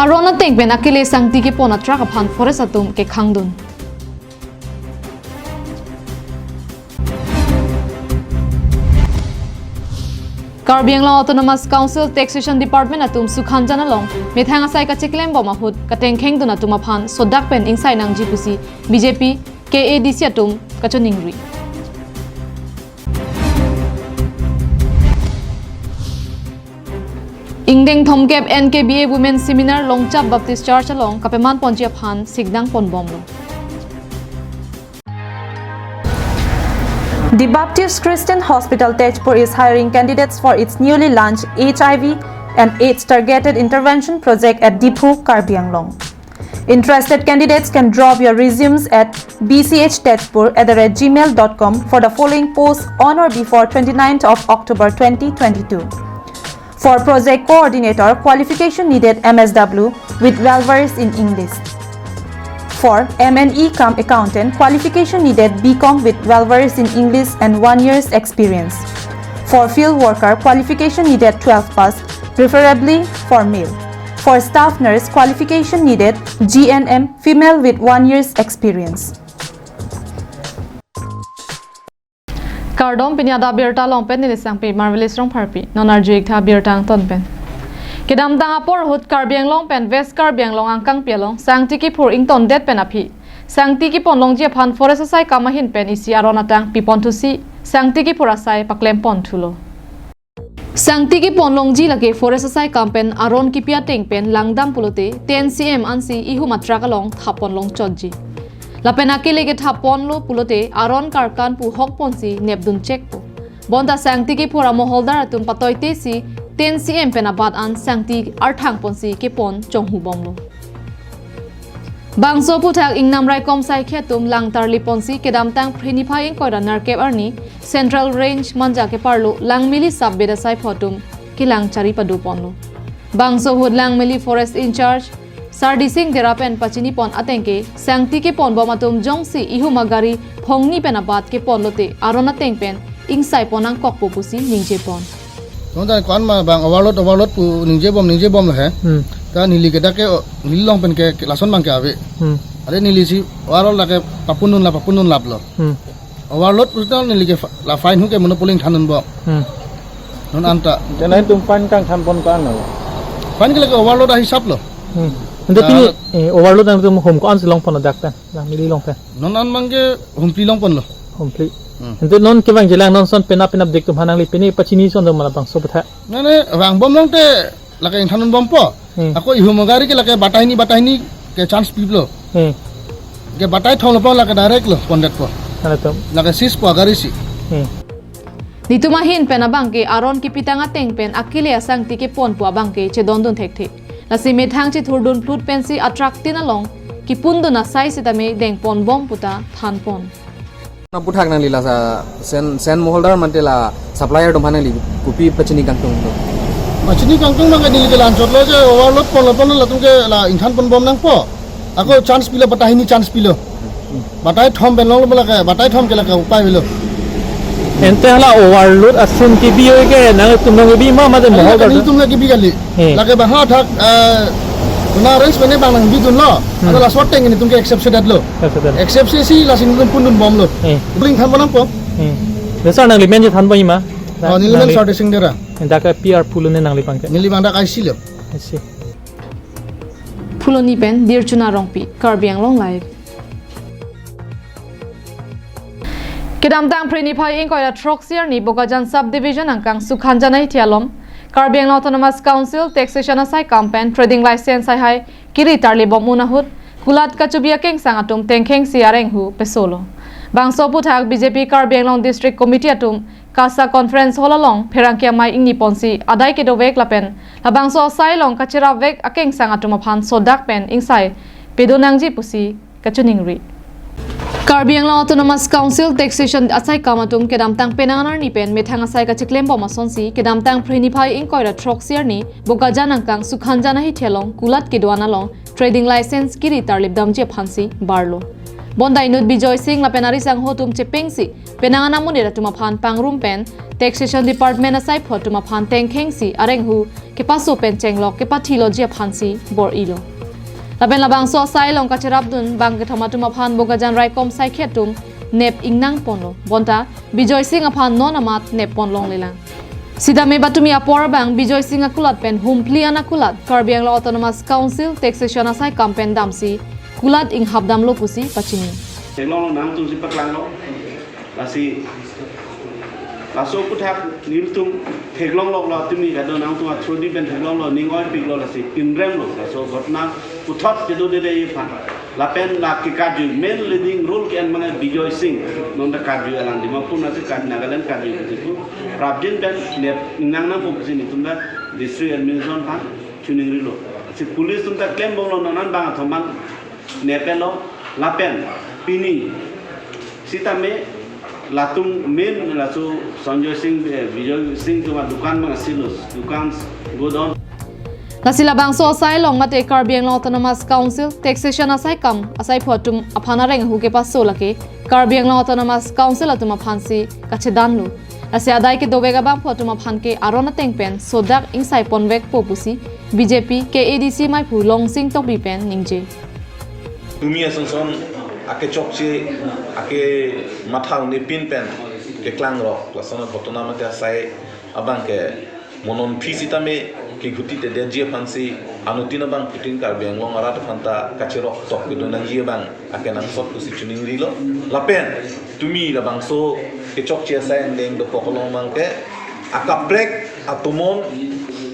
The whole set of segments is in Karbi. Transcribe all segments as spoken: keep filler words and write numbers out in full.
Aron ateng pen akele sangti kepon atrak aphan forest atum kekhangdun. Karbi Anglong Autonomous Council Taxation Department atum Sukhanjan along methang asai kachiklem bom ahut katengkhengdun atum aphan sodak pen ingsai nangji pusi B J P K A D C atum kachoningri. Ingdeng thomkep N K B A Women Seminar Longchap Baptist Church along kapeman ponji aphan sikdang ponbomlo. The Baptist Christian Hospital Tezpur is hiring candidates for its newly launched H I V and AIDS targeted intervention project at Diphu, Karbi Anglong. Interested candidates can drop your resumes at b c h tezpur at the rate gmail dot com for the following posts on or before twenty-ninth of October twenty twenty-two. For project coordinator, qualification needed M S W with well versed in English. For M and E cum accountant, qualification needed B Com with well versed in English and one year's experience. For field worker, qualification needed twelve pass, preferably for male. For staff nurse, qualification needed G N M, female with one year's experience. Kardom, pini adap birta along pen neli Sangpi Marvelous Rongpharpi. Non arju-ik tha birta angton pen. Kedamtang apor ahut Karbi Anglong pen West Karbi Anglong angkangpi along sangti kiphur ingtondet pen aphi sangti kepon longji aphan forest asai kam ahin pen isi aron atang pipon thusi sangti kiphur asai paklem pon thulo. Sangti kepon longji lake forest asai kam pen aron kipi ateng pen langdam pulote ten C M ansi ihum atrak along thap pon long chotji. Lapen akele kethap ponlo pulote aron karkan pu hok ponsi nepdun chekpo. Bonta sangti kiphur amoholdar atum patoite si ten C M pen abat an sangti arthang ponsi kepon chonghu bomlo. Bangso aphuthak ingnam raikom saikhi atum lang tarli ponsi kedamtang Phre niphai ingkoi ra nerkep arni Central Range Manja keparlo Langmili sub-bed asai pho atum kelang chari pado ponlo. Bangso ahut Langmili Forest in-charge Sardising Dera pen pachini pon ateng ke sangti kepon bom atum jongsi ihum agari phongni pen abat kepon lote aron ateng pen ingsai pon nangkokpo pusi ningje pon. Nonta ko-an ma bang overload, overload pu ningje bom, ningje bom lo he. Hmm. Ta neli ke dak ke, o, neli along pen ke, ke lason bang ke ave. Hmm. Are neli si overload lake papunun lap, papunun laplo. Hmm. Overload pu ta neli ke fa-, la fine hu ke monopoly thandun bom. Hmm. Non anta. Janai tum fine kangthan pon ko-an lo? Fine ke lake overload ahisap lo. Hmm. Ante pini, eh, overload nangtum hum ko-ansi long pon dak pen, Langmili along pen? Non an bang ke humphli long ponlo. Humphli. Hmm. Ante non kevang jelang non son penap penap dik tum hanang li pini pachini son dom mana bangso aphuthak. Nane vang bom longte lake ingthan bompo. Hmm. Ako ihum agari ke lake batai hini, batai hini ke chance pilo. Hmm. Ke batai thom lo po lake direct lo pondetpo. Halatum. Lake seize po agari si. Hmm. Netum ahin pen abang ke aron kipitang ateng pen akele asangti kepon pu abang ke chedondun thekthe. Lasi methang chethurdun phlut pensi atrak tin along kipundun asai sitame dengpon bom puta thanpon. Aphuthak nangli la sa sen, sen moholdar mate la supplier atum aphan nangli kopi pachini kangtung lo? Pachini kangtung bang ke neli ke la-anchot lo je overload ponlo ponlo latum ke la ingthan pon bom nangpo. Ako chance pilo, batai hini chance pilo. Batai thom pen long lo lake, batai thom ke lake upai pilo. Ante hala overload ason kebi ke nangtum nangkebi ma mate mohol. Lake nangtum nangkebi kali. Hmm. Lake bang ha thak, eh, na arrangement bang nangbidunlo. Hmm. Ante la short tank netum ke accept si detlo. Accept si detlo. Accept si si lasi netum pundun bomlo. Hmm. Bring than pon nangpo. Hmm. Dasar nangli men je than pon ma? Oh, neli men nangli Sardising Dera. Dak ke P R pulo ne nangli bang ke? Neli bang dak I C lo. I C. Phuloni pen Dirchuna Rongpi, Karbi Anglong Live. Kedamtang Phre niphai ingkoi ra throksi arni Bokajan Subdivision angkang Sukhanjan ahithi along Karbi Anglong Autonomous Council Taxation asai kam pen trading license haihai kiri tarli bom un ahut kulat kachobi akengsang atum tengkhengsi arenghu pesolo. Bangso aphuthak B J P Karbi Anglong District Committee atum KASA Conference Hall along pherangke amei ingni ponsi adai kedovek lapen labangso asai along kacherapvek akengsang atum aphan sodak pen ingsai pedon nangji pusi kachoningri. Karbi Anglong Autonomous Council Taxation asai kam atum kedamtang penang arni pen methang asai kachiklem bom asonsi kedamtang Phre niphai ingkoi ra throksi arni Bokajan angkang Sukhanjan ahithi along kulat kedo-an along trading license kiri tarlip damji aphansi barlo. Bonta inut Bijoy Singh lapen ari sangho atum chepengsi penang anamonit atum aphan pangrum pen Taxation Department asaiphu atum aphan tengkhengsi arenghu kepaso pen chenglok kepathi loji aphansi bor-ilo. Lapen labangso asai along kacherapdun bang kethom atum aphan Bokajan raikom saikhi atum nep ingnang ponlo. Bonta Bijoy Singh aphan non amat nep pon longlelang. Sitame patumi apor abang Bijoy Singh akulat pen Humphrey an akulat Karbi Anglong Autonomous Council Taxation asai kam pen damsi kulat inghap damlo pusi pachini. Theklonglo, nangtum si paklanglo. Lasi laso aphuthak nelitum theklonglo, patumi kadokave nangtum athodi pen theklonglo, ning oipiklo, lasi pinremlo laso ghotona puthot kedodede aphan. Lapen la kekarju main leading role ke-en mane Bijoy Singh. Non ta karju alang Dimapur nasi karju, Nagaland karju ke situ. Prapjin pen nep ingnang nangpo pusi nelitum ta district administration aphan chiningrilo. Si police atum ta klembomlo, non an bang athom an neplo lapen pini sitame latum main laso Sanjoy Singh, eh, Bijoy Singh atum adukan bang asilo, dukan, godown. Lasi labangso asai along mate Karbi Anglong Autonomous Council Taxation asai kam asaiphu atum aphan arenghu kepaso lake Karbi Anglong Autonomous Council atum aphansi kachedanlo. Lasi adai kedovek abangphu atum aphan ke aron ateng pen sodak ingsai ponvekpo pusi B J P K A D C maiphu Longsing Tokbi pen ningje. Tumi asonson akechokche, ake mathang nepin pen keklangrok lason ghotona mate asai abang ke mo non aphi sitame keguti te detji aphansi anuttin abangphutin Karbi Anglong arat aphan ta kacherok tok kedo nangji abang akenangsot pusi chiningrilo. Lapen tumi labangso kechokche asai angdeng dokok along abang ke akaprek atomon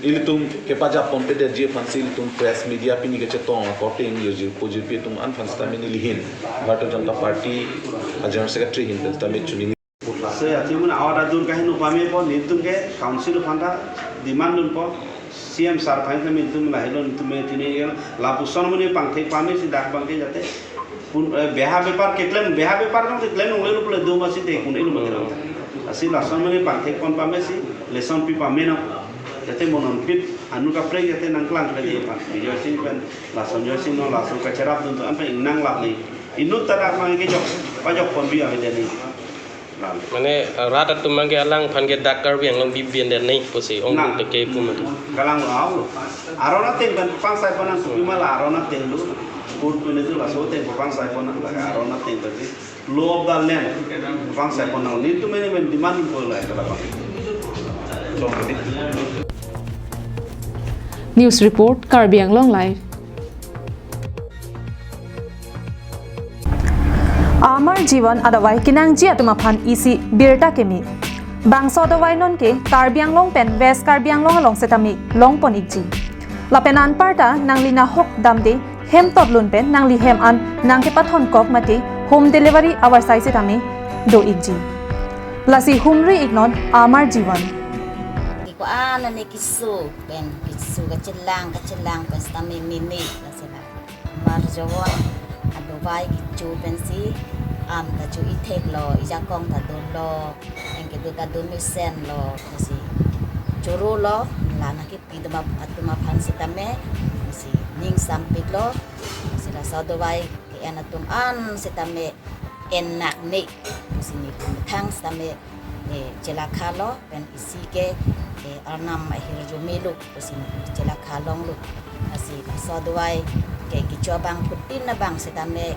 ilitum kepajapon pe detji aphansi ilitum press media pini kachetong akorte ingjirpo jirpi atum an aphan sitame nelihin Bharatiya Janata Party a General Secretary ahin pen sitame chining. Laso athimon awar adur kaheno pamepo, nelitum ke council aphan ta demand dunpo, C M sir aphan ta nelitum lahelo, nelitum me tini el lapuson muni pangthek pamesi dak abang ke jate pun, eh, beha bepar keklem, beha bepar nang keklem longlelo pule do masi te kun elo mati rang. Lasi lason muni pangthek pon pamesi, lason pi pame nang. Jate mo non aphi anut kaprek jate nangklang kre di pan. Bijoy Singh pen, la Sanjoy Singh non laso kacherapdun atum an pen ingnang lap ni. Inut ta dak mang kejok, pajok ponbi avedetni. Mane, eh, rat atum mang ke alangphan ke dak Karbi Anglong bibian det nai pusi ong. Nang. Te ke pu mati. Kalang lo, au lo. Aron ateng pen pangsai pon nang, kopi ma la aron ateng lo. Kur pene tu laso ateng pangsai pon nang, la aron ateng pen si. Law of the land pangsai pon nang. Nelitum mene men demand ko la kala pa. News report, Karbi Anglong Live. Amar Jivan adavai kenangji atum aphan isi birta keme. Bangso adavai non ke Karbi Anglong pen West Karbi Anglong along setame longpon ikji. Lapen anparta nangli nahok damde hem totlun pen nangli hem an nangkepathon kok mate home delivery avarsai setame do ikji. Lasi humri iknon Amar Jivan. Ko-an ne kisu pen kisu kachelang kachelang pen setame meme lasi la. Amar Jivan adavai kecho pensi am ta cho itheklo, ijakong ta dolo, anke do ta do mesenlo, si chorolo, la nangkepi atum ap-, atum aphan setame, si ning sampiklo, si laso adavai ke-en atum an setame en nak ne, si nelitum thang setame, eh, chelakha lo, pen isi ke, eh, arnam ahirjume lo, si chelakha longlo. Lasi laso adavai ke kecho abangphutin abang setame,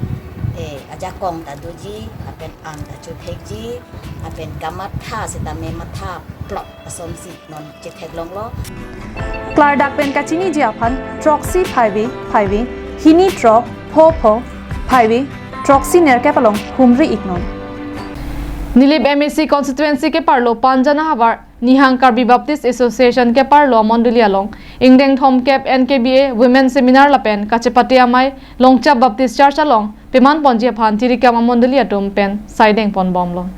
eh, ajakong ta doji, lapen an ta chothekji, lapen kamatha setame matha plot asonsi non chetheklonglo. Klardak pen kachiniji aphan throksi phaive phaive, hini throk pho pho phaive, throksi nerkep along humri iknon. Nilip M A C constituency keparlo Panjana havar Nihang Karbi Baptist Association keparlo amondoli along ingdeng thomkep N K B A Women Seminar lapen kachepate amei Longchap Baptist Church along peman ponji aphan tirikam amondoli atum pen saideng ponbomlo.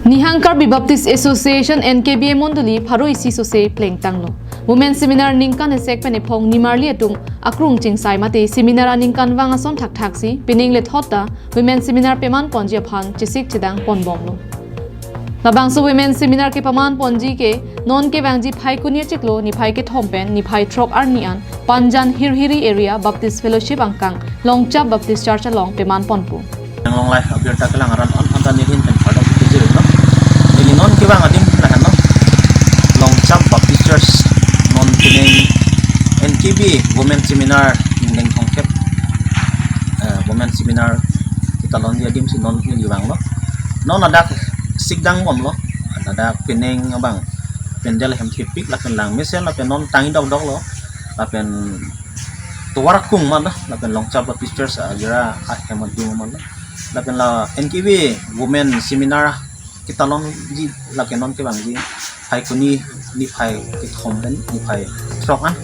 Nihang Karbi Baptist Association N K B A mondoli pharo isi sose plengtanglo. Women Seminar ningkan esek pen ephong nimarli atum akrung chingsai mate seminar aningkanvang ason thakthaksi pining lethot ta Women Seminar peman ponji aphan chesik chedang ponbomlo. Labangso Women Seminar kepaman ponji ke non kevangji Phaikuni achiklo niphai kethom pen niphai throk arni an Panjan Hirhiri Area Baptist Fellowship angkang Longchap Baptist Church along peman ponpo. Nang long live abirta kelang aran on anta nelihin pen pardon kejir no. Neli non kevang adim lahan no. Longchap Baptist Church non pining N K B Women Seminar ingdeng thomkep, eh, Women Seminar kita lon dia dim si non neli vanglo. Non adak sikdang bomlo. Adak pining abang pandal hem thepik lapen lang mesen lapen non tangdok doklo. Lapen tovar kung mana lapen Longchap Baptist Church agira ahem adung mana lapen la N K B Women Seminar kita lon ji lapen non kevangji Phaikuni niphai kethom pen niphai throk an.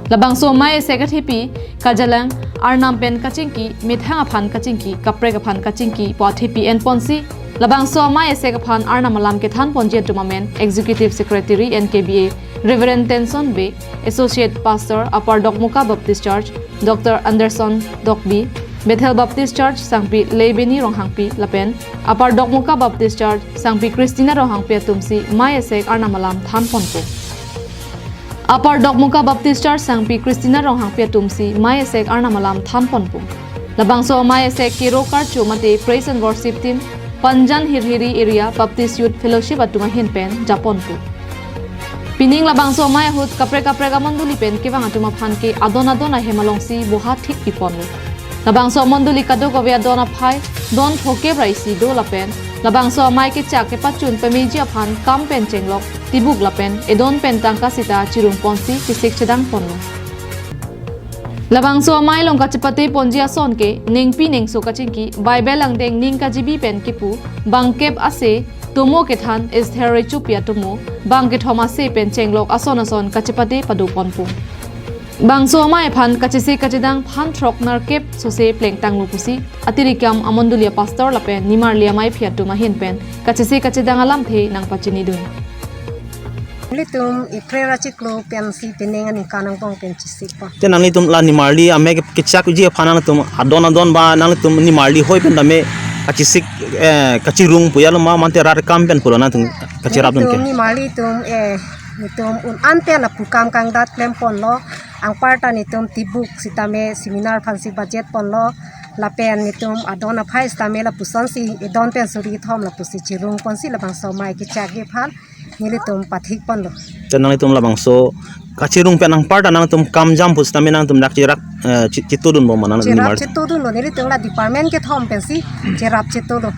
Labangso amei asek athepi kajalang, arnam pen kachingki, methang aphan kachingki, kaprek aphan kachingki pu athepi enponsi labangso amei asek aphan arnam alam kethan ponji atum amen Executive Secretary N K B A Reverend Tenson Bey, Associate Pastor Upper Dokmoka Baptist Church Doctor Anderson Tokbi, Bethel Baptist Church Sangpi Lebeni Ronghangpi lapen Upper Dokmoka Baptist Church Sangpi Christina Ronghangpi atumsi amei asek arnam alam than ponpo. Upper Dokmoka Baptist Church Sangpi Christina Ronghangpi atumsi amei asek arnam alam than ponpo. Labangso amei asek kero karcho mate Praise and Worship Team, Panjan Hirhiri Area Baptist Youth Fellowship atum ahin pen japonpo. Pining labangso amei ahut kaprek kaprek amondoli pen kevang atum aphan ke adon adon ahem alongsi boha thik piponlo. Labangso amondoli kadokave adon aphai don thomkep ra isi do lapen labangso amei kechak kepachun pameji aphan kam pen chenglok, tibuk lapen edon pen tangka sita chirung ponsi kesik chedang ponlo. Labangso amei along kachepate ponji ason ke nengpi nengso kachingki, Bible angdeng ning kajibi pen kipu, bangkep ase tomo kethan Esther Rechopi atomo, bang kethom ase pen chenglok ason ason kachepate pado ponpo. Bangso amei aphan kachesik kachedang phan throk nerkep sose plengtanglo pusi atirikam amondoli apastor lapen nimarli ameiphi atum ahin pen kachesik kachedang alamthe nangpachinidun. Nelitum ipre ra chiklo pensi pining aningkan angbong pen chesikpo. Te nanglitum la nimarli amei ke-, kechakji aphan nanglitum adon adon ba nanglitum nimarli hoi pen tame kachesik, eh, kachirung pu ya lo ma mate rat kam pen pulo nanglitum kachirapdun ke? Nelitum nimarli atum, eh, nelitum un-an pen lapu kam kangdat klem ponlo, anparta nelitum tibuk sitame seminar aphansi budget ponlo, lapen nelitum adon aphai sitame lapusonsi edon pen suri kethom lapusi chirung ponsi labangso amei kechakji aphan nelitum pathik ponlo. Te nanglitum labangso kachirung pen anparta nanglitum kam jam pusitame nanglitum dak chirak, eh, chi-, chitudun bom ma nang cherap nimarli? Chitudunlo, nelitum la department kethom pensi cherap chitudun.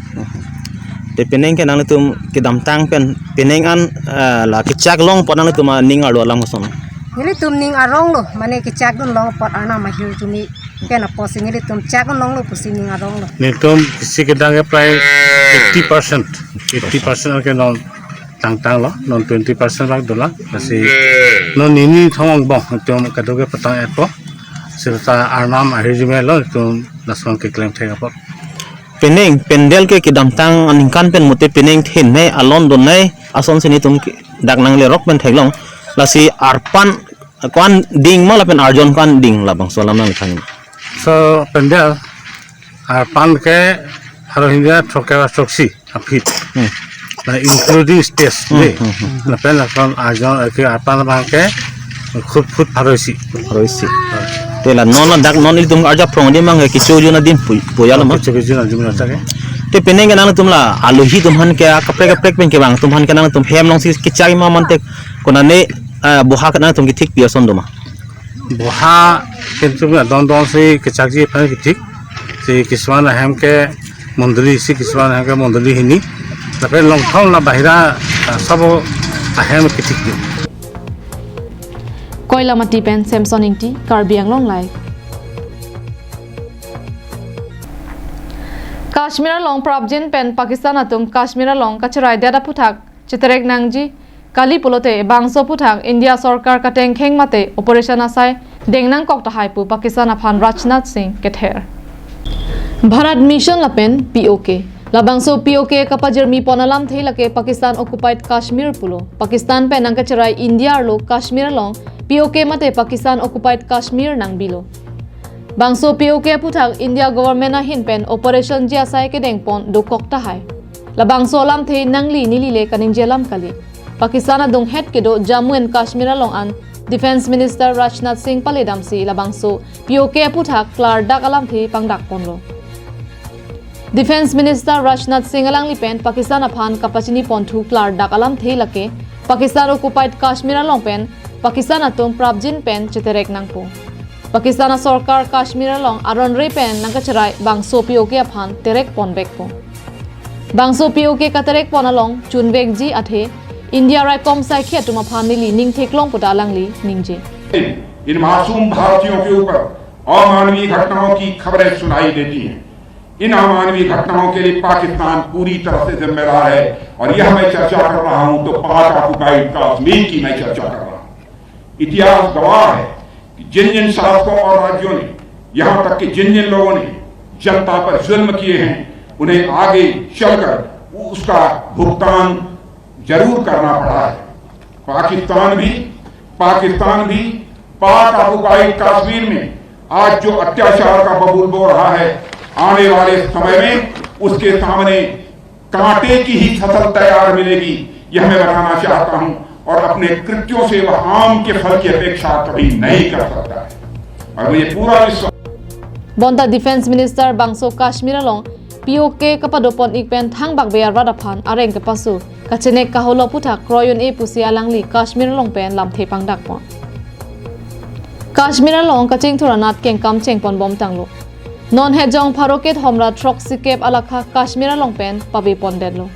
Te pining ke nanglitum kedamtang pen pining an, eh, la kechak long apot nanglitum aning arlo alam koson? Nelitum ning aronglo, mane kechakdun long apot arnam ahirjume pen apotsi nelitum chakdun longlo pusi ning aronglo. Nelitum isi kedang ke prai eighty percent, eighty percent ke non tangtanglo, non twenty percent bak dolang. Lasi non nini thong angbong nelitum kadokave patang-etpo. Seta arnam ahirjume lo nelitum lason keklem thek apot. Pining pandal ke kedamtang aningkan pen mate pining thin nei alon don nei asonsi nelitum ke dak nanglerok pen theklong. Lasi arpan ko-an ding ma lapen arjon ko-an ding labangso alam nangthan? So pandal arpan ke pharo hini ra throkkep ra throksi a-feet. Hmm. Mane including stage Hmm, de. Hmm, hmm. Lapen lason arjon ke arpan abang ke foot foot pharo isi. Pharo isi. Te la non dak non ilitum arjap phrong adim abang ke kecho jun adim pu-, pu ya lo ma? Kecho jun adim lo ta ke. Te pining ke nangtum la alohi atum aphan ke kaprek kaprek pen kevang atum aphan ke nangtum hem alongsi kechak ma mate konane, ah, boha ke nangtum kethik pi ason do ma? Boha kintu na don don si kechakji aphan kethik. Si kisuan ahem ke mondoli isi, kisuan ahem ke mondoli hini. Lapen longthom la bahira, ah, sabo ahem kethik di. Koilamati pen Samson Ingti, Karbi Anglong Live. Kashmir along prapjin pen Pakistan atum Kashmir along kacherai det aphuthak cheterek nangji kali pulote bangso aphuthak India sorkar katengkheng mate operation asai deng nangkok tahai pu Pakistan aphan Rajnath Singh kether. Bharat Mission lapen P O K. Labangso P O K kapajirmi pon alamthe lake Pakistan occupied Kashmir pulo. Pakistan pen nangkacherai India arlo Kashmir along P O K mate Pakistan occupied Kashmir nangbilo. Bangso P O K aphuthak India government ahin pen operation ji asai kedeng pon dokok tahai. Labangso alamthe nangli neli le kaningje alam kali. Pakistan adunghet kedo Jammu and Kashmir along an Defence Minister Rajnath Singh paledamsi labangso P O K aputhak klardak alamthe pangdak ponlo. Defence Minister Rajnath Singh alangli pen Pakistan aphan kapachini ponthu klardak alamthe lake Pakistan occupied Kashmir along pen Pakistan atum prapjin pen cheterek nangpo. Pakistan asorkar Kashmir along aronre pen nangkacherai bangso P O K aphan terek ponvekpo. Bangso P O K katerek pon along chunvekji athe India raikom saikhi atum aphan neli ning theklong pu ta alangli ningje. इन मासूम भारतीयों के ऊपर अमानवीय घटनाओं की खबरें सुनाई देती हैं। इन अमानवीय घटनाओं के लिए पाकिस्तान पूरी तरह से जिम्मेदार है और यह मैं चर्चा कर रहा हूं तो पाक ऑक्यूपाइड कश्मीर की मैं चर्चा कर रहा हूं। इतिहास गवाह है कि जिन जिन शासकों और राज्यों ने, यहां तक कि जिन जिन लोगों ने जनता पर जुल्म किए हैं, उन्हें आगे चलकर उसका भुगतान जरूर करना पड़ा है। पाकिस्तान भी, पाकिस्तान भी पाक ऑक्यूपाइड कश्मीर में आज जो अत्याचार का बबूल बो रहा है, आने वाले समय में उसके सामने कांटे की ही फसल तैयार मिलेगी, यह मैं बताना चाहता हूं। और अपने कृत्यों से वह आम के फल की अपेक्षा कभी नहीं कर सकता है। और मुझे पूरा विश्वास Bonta Defence Minister bangso Kashmir along P O K kapado pon ik pen thangbak beyar rat aphan areng kepasu kachenek kaholo aputhak kroyon e pusi alangli Kashmir along pen lamthe pangdak pon. Kashmir along kachingthur anat kengkam chengpon bom tanglo. Non hejong pharo kethom ra throksi kep alakha Kashmir along pen pave pondetlo.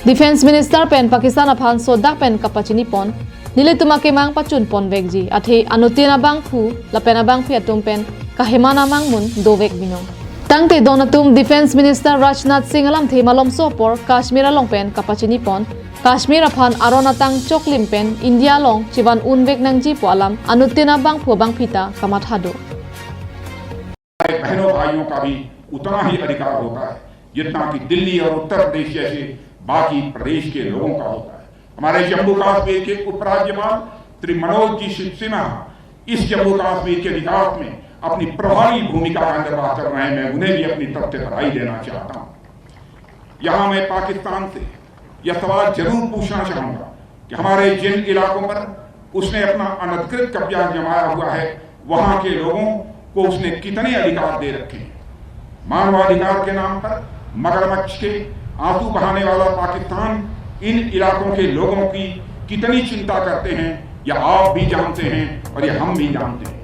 Defence Minister pen Pakistan aphan sodak pen kapachini pon, nelitum akemang pachun ponvekji athe anuttin abangphu lapen abangphi atum pen kaheman amang mun dovek binong. Tangte don atum Defence Minister Rajnath Singh alamthe malomso apor Kashmir along pen kapachini pon, Kashmir aphan aron atang choklim pen India along chevan unvek nangji pu alam anuttin abangphu abangphi ta kamatha do. हमारे बहनों भाइयों का भी उतना ही अधिकार होता है जितना कि दिल्ली और उत्तर प्रदेश जैसे बाकी प्रदेश के लोगों का होता है। हमारे जम्मू कश्मीर के उपराज्यपाल श्री मनोज जी सिन्हा इस जम्मू कश्मीर के विकास में अपनी प्रभावी भूमिका का निर्वाह कर रहे हैं। मैं उन्हें भी अपनी तरफ से बधाई देना चाहता हूँ। यहाँ मैं पाकिस्तान से यह सवाल जरूर पूछना चाहूंगा कि हमारे जिन इलाकों पर उसने अपना अनधिकृत कब्जा जमाया हुआ है, वहां के लोगों को उसने कितने अधिकार दे रखे हैं। मानवाधिकार के नाम पर मगरमच्छ के आंसू बहाने वाला पाकिस्तान इन इलाकों के लोगों की कितनी चिंता करते हैं, यह आप भी जानते हैं और यह हम भी जानते हैं।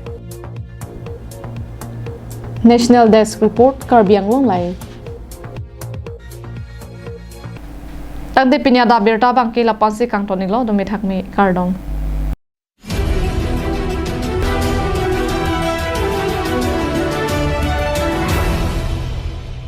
National Desk Report, Karbi Anglong Live. Tangte pini adap abirta abangke lapu-ansi kangton iklo, dome thakme, kardom.